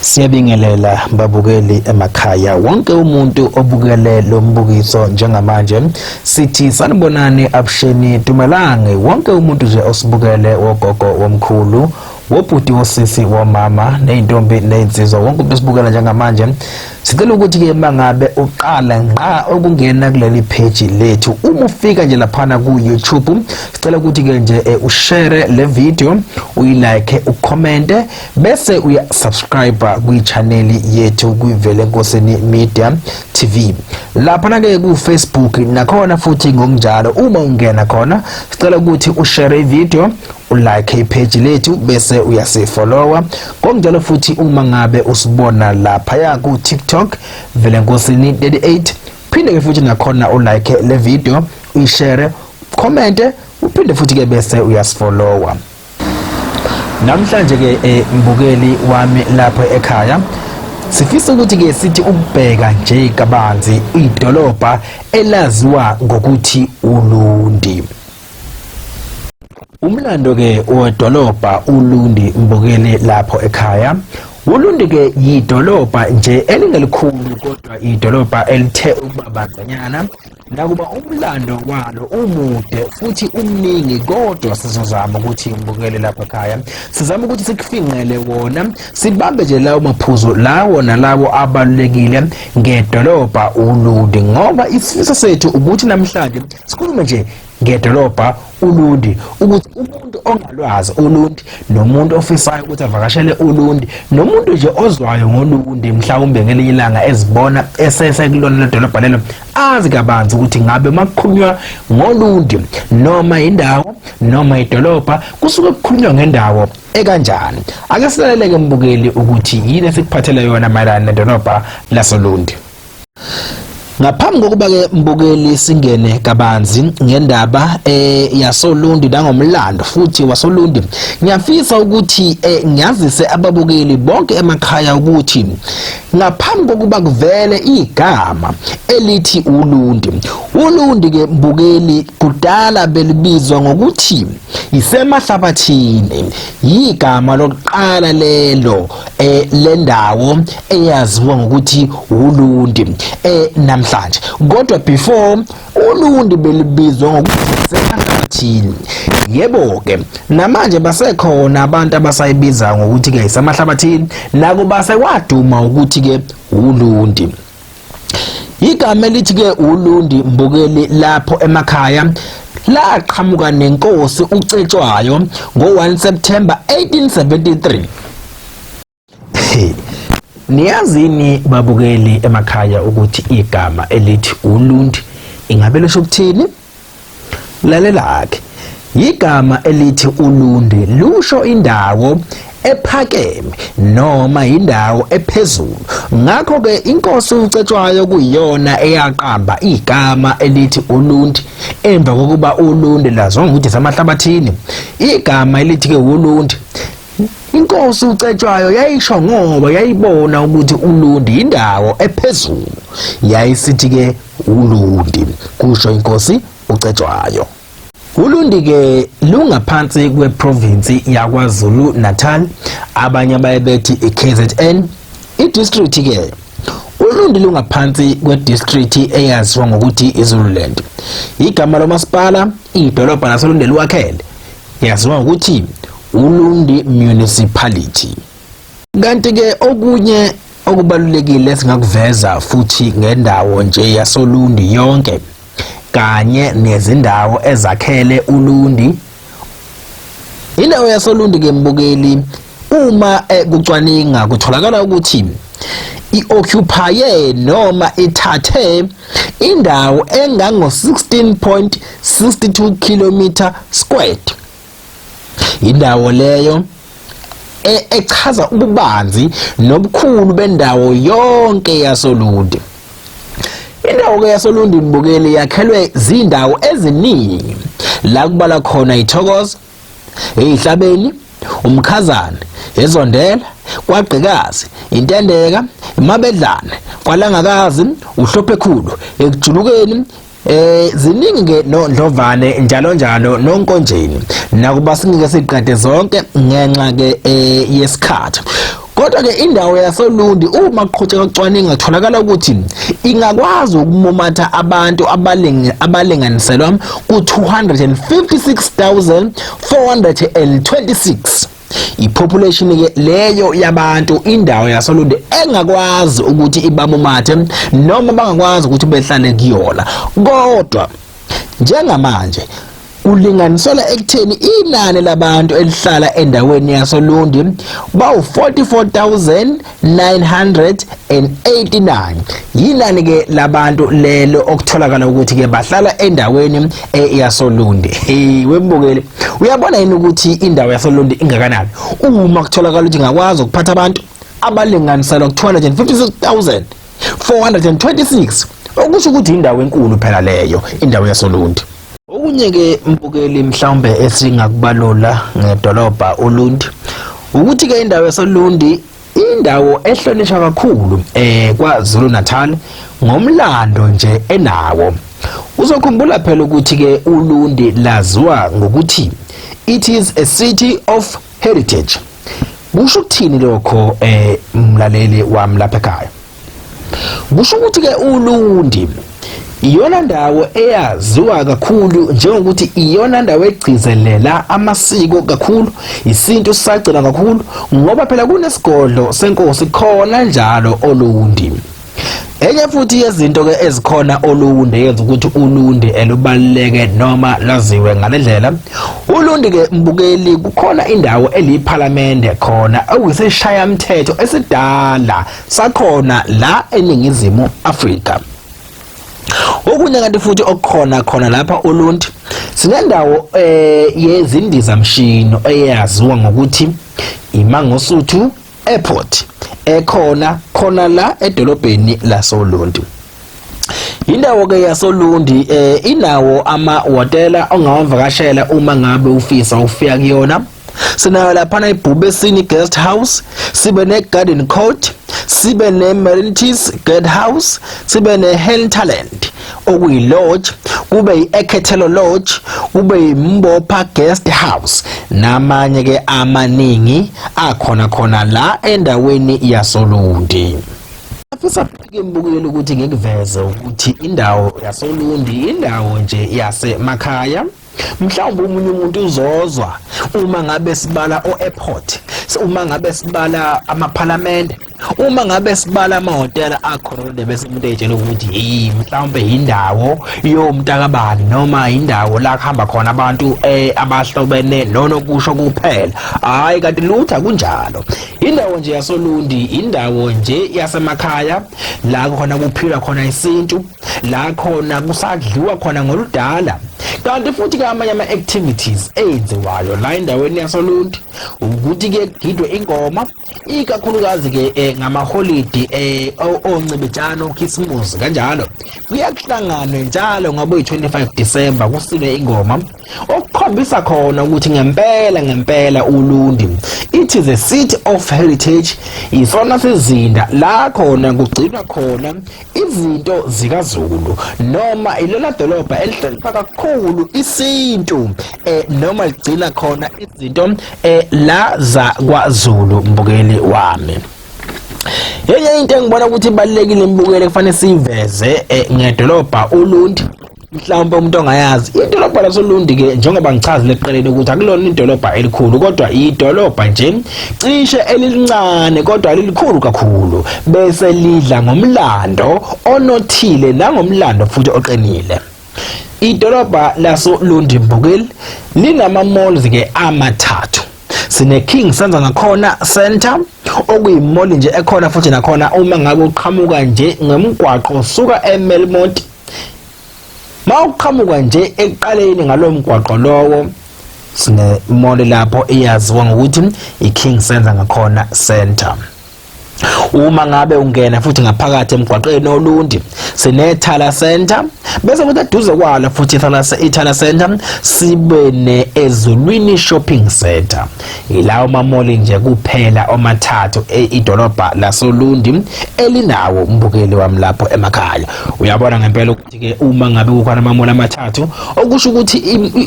Siyabingelela babukeli emakhaya, wonke umuntu obukele lo mbukiso njengamanje, sithi sanibonani, avuxeni, dumelang, wonke umuntu nje osibukele, wogogo, womkhulu, wobhuti, wosisi, womama, ney'ntombi, ney'nsizwa, wonke umuntu osibukela njengamanje. Sicela ukuthi-ke mangabe uqala ngqa ukungena kuleli page lethu, uma ufika nje laphana ku-YouTube, sicela ukuthi-ke nje ushare le video, uyilike, ukhomente, bese uyasubscribe kwi-channel yethu kwiVele Enkosini Media TV. Laphana-ke ku-Facebook nakhona futhi ngokunjalo, uma ungena khona sicela ukuthi ushare ivideo, ulike ipage lethu, bese uyasifollowa ngokunjalo. Futhi uma ngabe usibona laphaya ku-TikTok, Vele Nkosini 38, phinde-ke futhi nakhona ulike le video, uyishare, commente, uphinde futhi-ke bese uyasifollowa. Namhlanje ke, mbukeli wami lapho ekhaya, sifisa ukuthi ke sithi ukubheka nje kabanzi idolobha elaziwa ngokuthi uLundi. Umlando ke wedolobha uLundi, mbukeli lapho ekhaya, uLundi ke yidolobha nje elingelikhulu, kodwa idolobha elithe ukuba banzanyana. Nakuba umlando walo umude futhi umningi, kodwa sizozama ukuthi, mbukele lapha ekhaya, sizama ukuthi sikufinqele wona, sibambe nje lawo maphuzu lawo nalawo abalulekile ngedolobha uLundi, ngoba isifiso sethu ukuthi namhlanje sikhulume nje ngedolobha uLundi, ukuthi umuntu ongalwazi uLundi, nomuntu ofisayo ukuthi avakashele uLundi, nomuntu nje ozwayo ngoLundi, mhlawumbe ngelinye ilanga ezibona esesekulona ledolobha lelo, azi kabanzi ukuthi ngabe makukhulunywa ngoLundi, noma indawo noma idolobha, kusuke kukhulunywa ngendawo ekanjani. Ake silaleleke, mbukeli, ukuthi yini esikuphathele yona mayelana nedolobha lasoLundi. Ngaphambi kokuba ke, mbukeli, singene kabanzi ngendaba yasoLundi nangomlando futhi wasoLundi, ngiyafisa ukuthi ngiyazise ababukeli bonke emakhaya ukuthi ngaphambi kokuba kuvele igama elithi uLundi, uLundi ke, mbukeli, kudala belibizwa ngokuthi iseMahlabathini. Yigama lokuqala lelo lendawo eyaziwa ngokuthi uLundi namhlanje, kodwa before, uLundi belibizwa ngokuthi iseMahlabathini. Yebo ke, namanje basekhona abantu abasayibiza ngokuthi ke iseMahlabathini, nakuba sekwaduma ukuthi ke uLundi. Igama elithi ke uLundi, mbukeli lapho emakhaya, laqhamuka nenkosi uCetshwayo ngo-1 September 1873. Niyazini, babukeli emakhaya, ukuthi igama elithi uLundi ingabe lisho ukuthini? Lalela-ke, igama elithi uLundi lusho indawo ephakeme noma indawo ephezulu. Ngakho-ke inkosi uCetshwayo kuyiyona eyaqamba igama elithi uLundi emva kokuba uLundi laziwa ngokuthi samahlabathini. Igama elithi-ke uLundi, inkosi uCetshwayo yayisho ngoba yayibona ukuthi uLundi indawo ephezulu, yayisithi-ke uLundi, kusho inkosi uCetshwayo. ULundi ke lungaphansi kweprovinsi yaKwaZulu Natal, abanye abaye bethi iKZN. I-district ke, uLundi lungaphansi kwedistrict eyaziwa ngokuthi iZululand. Igama lomasipala idolobha lasoLundi liwakhele yaziwa ngokuthi uLundi Municipality. Kanti ke okunye okubalulekile esingakuveza futhi ngendawo nje yasoLundi yonke kanye nezindawo ezakhele uLundi, indawo yasoLundi ke, mbukeli, uma kucwaninga kutholakala ukuthi i-occupye noma ithathe indawo engango 16.62 km squared, indawo leyo echaza ububanzi nobukhulu bendawo yonke yasoLundi. Indawo ke yasoLundi, mbukeli, yakhelwe zindawo eziningi, la kubala khona iThokoza, eyihlabeni, uMkhazane, eZondela, KwaGqikazi, iNtendeka, iMabedlane, kwaLangakazi, uHlophekhulu, Ekujulukeni, ziningi ke, noNdlovane, njalo njalo, noNkonjeni, nakuba singeke siqede zonke ngenxa ke yesikhathi. Kodwa-ke indawo yasoLundi uma kuqhutsheka ucwaningo kutholakala ukuthi ingakwazi ukumumatha abantu abalinganiselwa ku-256,426. I-population ke leyo yabantu indawo yasoLundi engakwazi ukuthi ibamumathe noma bangakwazi ukuthi behlale kuyona. Kodwa njengamanje kulinganiselwa ekutheni inani labantu elihlala endaweni yasoLundi bawu-44,989. Yinani ke labantu lelo okutholakala ukuthi ke bahlala endaweni yasoLundi. Hey wembukeli, uyabona yini ukuthi indawo yasoLundi ingakanani? Uma kutholakala ukuthi ingakwazi ukuphatha abantu abalinganiselwa ku-256,426, okusho ukuthi indawo enkulu phela leyo, indawo yasoLundi. Okunye-ke mbukeli mhlawumbe esingakubalula ngedolobha uLundi ukuthi-ke indawo yasoLundi indawo ehlonishwa kakhulu KwaZulu Natal ngomlando nje enawo. Uzokhumbula phela ukuthi-ke uLundi laziwa ngokuthi it is a city of heritage. Kusho ukuthini lokho mlaleli wami lapha ekhaya? Kusho ukuthi-ke uLundi iyona ndawo eyaziwa kakhulu njengokuthi iyona ndawo egcizelela amasiko kakhulu, isintu sisagcina kakhulu, ngoba phela kunesigodlo senkosi khona njalo oLundi. Enye futhi yezinto-ke ezikhona oLundi eyenza ukuthi uLundi elubaluleke noma laziwe ngale ndlela, uLundi-ke mbukeli kukhona indawo eliyiphalamende khona okuyisishayamthetho esidala sakhona la eNingizimu Afrika. Okunye kanti futhi okukhona khona lapha oLundi, sinendawo yezindizamshini eyaziwa ngokuthi iMangosuthu Airport ekhona khona la edolobheni lasoLundi. Indawo ke yasoLundi inawo amahhotela ongawavakashela uma ngabe ufisa ukufika kuyona. Sinayo laphana iBhubesini Guest House, sibe ne-Garden Court, sibe ne-Marintis Guest House, sibe ne-Hinterland okuyi-lodge, kube i-Ekhethelo Lodge, kube i-Mbopha Guest House namanye ke amaningi akhona khona la endaweni yasoLundi. Ngifisa ke mbukeli ukuthi ngikuveze ukuthi indawo yasoLundi indawo nje yasemakhaya. Mhlawumbe omunye umuntu uzozwa uma ngabe sibala o-airport, uma ngabe sibala amaphalamende, uma ngabe sibala amahhotela akhona, bese umuntu ey'tshela ukuthi hey mhlawumbe yindawo yomntakabani noma indawo la kuhamba khona abantu abahlobene nonokusho kuphela. Hhayi kanti lutho akunjalo. Indawo nje yasoLundi indawo nje yasemakhaya la khona kuphilwa khona isintu, la khona kusadliwa khona ngoludala. Kanti futhi ke amanye ama-activities enziwayo la endaweni yasoLundi ukuthi ke kugidwe ingoma, ikakhulukazi ke ngamaholidi oncibijana, okhisimusi kanjalo. Kuyakuhlanganwe njalo ngoba uyi-25 December kusinwe ingoma, okukhombisa khona ukuthi ngempela ngempela uLundi it is a city of heritage, isona sizinda la khona kugcinwa khona izinto zikaZulu, noma ilona dolobha elihlonipha kakhulu isintu noma ligcina khona izinto la zakwaZulu. Mbukeli wami, yenye into engibona ukuthi ibalulekile mbukeli kufanele siyiveze ngedolobha uLundi, mhlawumbe umuntu ongayazi idolobha lasoLundi ke, njengoba ngichazile ekuqaleni ukuthi akulona idolobha elikhulu, kodwa idolobha nje cishe elincane kodwa lilikhulu kakhulu, bese lidla ngomlando onothile nangomlando futhi oqinile. Idolobha lasoLundi mbukeli linama-malls ke amathathu. Sine King Senzangakhona Center okuyimall nje ekhona futhi nakhona uma ngabe uqhamuka nje ngomgwaqo usuka eMelmont, mawuqhamuka nje ekuqaleni ngalo mgwaqo lowo, sine mall lapho eyaziwa ngokuthi iKing Senzangakhona Center. Uma ngabe ungena futhi ngaphakathi emgwaqeni oLundi, sinethala Center, bese kuthi eduze kwalo futhi iThala Center sibe ne-Ezulwini Shopping Center. Ilawo mamoli nje kuphela omathathu idolobha lasoLundi elinawo mbukeli wami lapho emakhaya. Uyabona ngempela ukuthi Futhi-ke uma ngabe kukhona amamoli amathathu, okusho ukuthi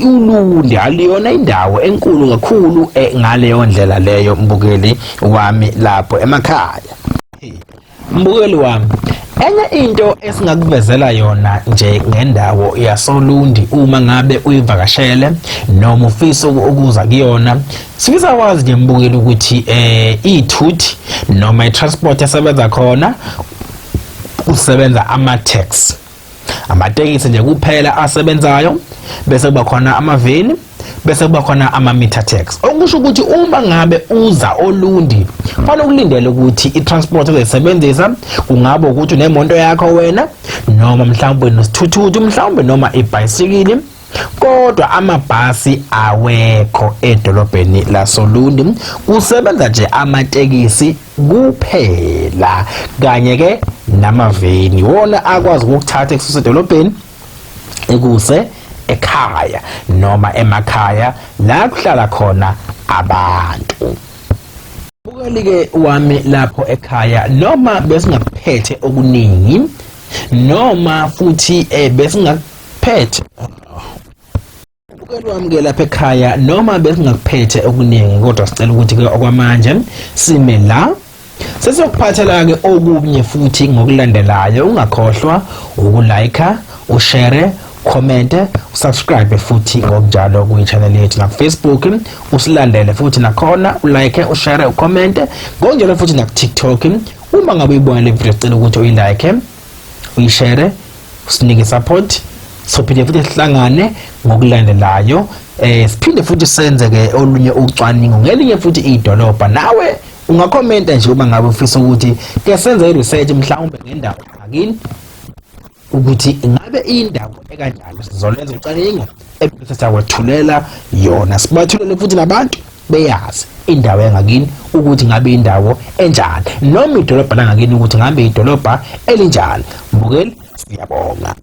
uLundi aliyona indawo enkulu kakhulu ngaleyo ndlela leyo, mbukeli wami lapho emakhaya. Mbukeli wami, enye into esingakuvezela yona nje ngendawo yasoLundi uma ngabe uyivakashele noma ufisa ukuza kuyona, sifisa wazi nje mbukeli ukuthi iy'thuthi noma i-transport esebenza khona kusebenza ama-taxi, amatekisi nje kuphela asebenzayo, bese kuba khona amaveni, bese kuba khona ama-meter taxi. Okusho ukuthi uma ngabe uza oLundi kufanele ukulindele ukuthi i-transport ozoyisebenzisa kungaba ukuthi unemoto yakho wena, noma mhlawumbe nesithuthuthu, mhlawumbe noma ibhayisikili, kodwa amabhasi awekho edolobheni lasoLundi. Kusebenza nje amatekisi kuphela kanye ke namaveni, wona akwazi ukukuthatha ekususa edolobheni ekuse ekhaya noma emakhaya la kuhlala khona abantu. Bukeli-ke wami lapho ekhaya, noma besingakuphethe okuningi, noma futhi besingakuphethe Bukeli wami ke lapha ekhaya, noma besingakuphethe okuningi, kodwa sicela ukuthi ke okwamanje sime la, sesiyokuphathela ke okunye futhi ngokulandelayo. Ungakhohlwa ukulike, ushare, comment, usubscribe futhi ngokunjalo kwi-channel yethu naku-Facebook, usilandele futhi nakhona, ulike, ushare, ucomment ngokunjalo futhi naku-TikTok. Uma ngabe uyibona le video, sicela ukuthi uyilike, uyishare, usinike support, sophinde futhi sihlangane ngokulandelayo, siphinde futhi senze ke olunye ucwaningo ngelinye futhi idolobha. Nawe ungakhomenta nje uma ngabe ufisa ukuthi ke senze i-research mhlawumbe ngendawo ngakini, ukuthi ingabe indawo ekanjani. Sizolenza ucwaningo ebese siyakwethulela yona, sibathulele futhi nabantu beyazi indawo yangakini ukuthi ngabe indawo enjani, noma idolobha langakini ukuthi ngabe idolobha elinjani. Mbukeli, siyabonga.